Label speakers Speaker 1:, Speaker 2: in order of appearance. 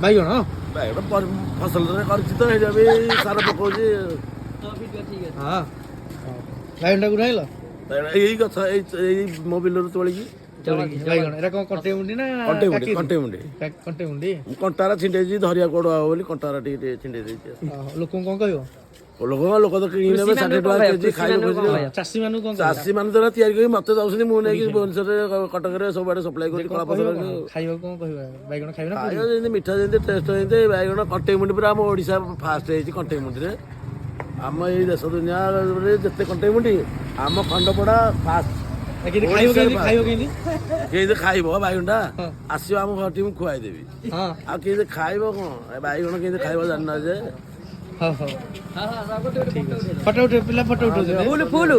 Speaker 1: ବାଇଗଣ।
Speaker 2: ବାଇଗଣ ଫସଲରେ କରିଛି ତ, ଏଇଟା ବି ସାର ପକଉଛି।
Speaker 1: ହଁ, ବାଇଗଣଟା କୋଉଠୁ ଆଣିଲ?
Speaker 2: ବାଇଗଣ ଏଇ ଗଛ, ଏଇ ଏଇ ମୋ ବିଲରୁ ତୋଳିକି।
Speaker 1: ବାଇଗଣ ଏଇଟା କଣ କଣ୍ଟେଇ ମୁଣ୍ଡି ନା?
Speaker 2: କଣ୍ଟେଇ ମୁଣ୍ଡି।
Speaker 1: କାକିରି?
Speaker 2: କଣ୍ଟେଇ ମୁଣ୍ଡି।
Speaker 1: କଣ୍ଟେଇ ମୁଣ୍ଡି।
Speaker 2: ମୁଁ କଣ୍ଟାରା ଛିଣ୍ଡେଇଛି, ଧରିବା କୁଆଡୁ ହବ ବୋଲି କଣ୍ଟାରା ଟିକେ ଟିକେ ଛିଣ୍ଡେଇ ଦେଇଛି।
Speaker 1: ଓହୋ, ଲୋକଙ୍କୁ କଣ କହିବ?
Speaker 2: ଲୋକ ତ କିଣି ନେବେ, 60 ଟଙ୍କା କେଜି ଖାଇବେ ଖୁସିରେ।
Speaker 1: ଚାଷୀ ମାନଙ୍କୁ କଣ କହିବ?
Speaker 2: ଚାଷୀ ମାନେ ତ ତିଆରି କରି ମତେ ଦଉଛନ୍ତି, ମୁଁ ନେଇକି ଭୁବନେଶ୍ୱରରେ, କଟକରେ ସବୁଆଡେ ସପ୍ଲାଇ କରୁଛି କଳା
Speaker 1: କଣ କହିବ?
Speaker 2: ପଥର।
Speaker 1: କଣ ଖାଇବାକୁ କଣ କହିବ? ବାଇଗଣ ଖାଇବେ ନା?
Speaker 2: ଖାଇବା ଯେମିତି ମିଠା, ଯେମିତି ଟେଷ୍ଟ ଯେମିତି ବାଇଗଣ କଣ୍ଟେଇ ମୁଣ୍ଡି ପୁରା ଆମ ଓଡ଼ିଶା ଫାଷ୍ଟ ହେଇଛି କଣ୍ଟେଇ ମୁଣ୍ଡିରେ। ଆମ ଏଇ ଦେଶ ଦୁନିଆରେ ଯେତେ କଣ୍ଟେଇ ମୁଣ୍ଡି, ଆମ ଖଣ୍ଡପଡ଼ା ଫାଷ୍ଟ।
Speaker 1: କେମିତି ଖାଇବ? କେମିତି ଖାଇବ? କେମିତି
Speaker 2: କେମିତି ଖାଇବ ବାଇଗଣଟା? ଆସିବ ଆମ ଘରଟି, ମୁଁ ଖୁଆଇଦେବି। ଆଉ କେମିତି ଖାଇବ କଣ? ଏ ବାଇଗଣ କେମିତି ଖାଇବ ଜାଣିନା ଯେ।
Speaker 1: ହଉ ହଉ, ଠିକ ଅଛି। ଫଟୋ ଉଠେଇ, ପିଲା ଫଟୋ ଉଠଉଛନ୍ତି।
Speaker 3: ଫୁଲ ଫୁଲ।